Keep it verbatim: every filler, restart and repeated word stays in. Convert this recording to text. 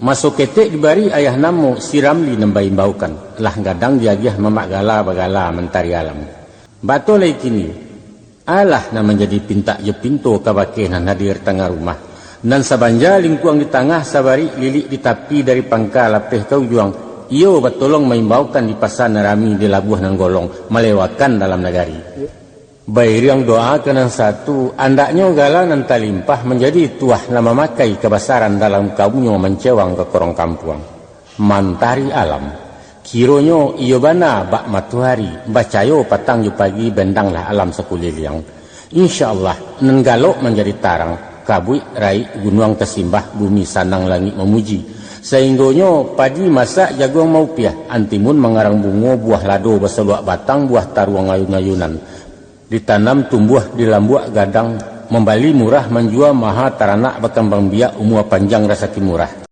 Maso ketek dibari ayah namo si Ramli nan baimbaukan, lah gadang diagiah mamak gala bagala Mantari Alam. Bato lai kini, alah nan manjadi pintak jo pinto kabake nan hadir tangah rumah. Nan sabanja lingkuang di tangah, sabarik lilik di tapi dari pangka lapeh ka ujuang, iyo batolong maimbaukan di pasa nan rami di labuah nan golong, malewakan dalam nagari. Bairiang doa ka nan satu, andaknyo gala nan talimpah manjadi tuah nan mamakai kabasaran dalam kaumnyo mancewang ka korong kampuang. Mantari Alam. Kironyo iyo bana bak matoari, bacayo patang jo pagi bendanglah alam sakuliliang. Insya Allah, nan galok manjadi tarang, kabuik raik gunuang tasimbah, bumi sanang langik mamuji. Sainggonyo padi masak jaguang maupiah, antimun mangarang bungo, buah lado basaluak batang, buah taruang ayun-ayunan. Ditanam tumbuah di lambuak gadang, mambali murah manjua maha taranak bakambang biak umua panjang rasaki murah.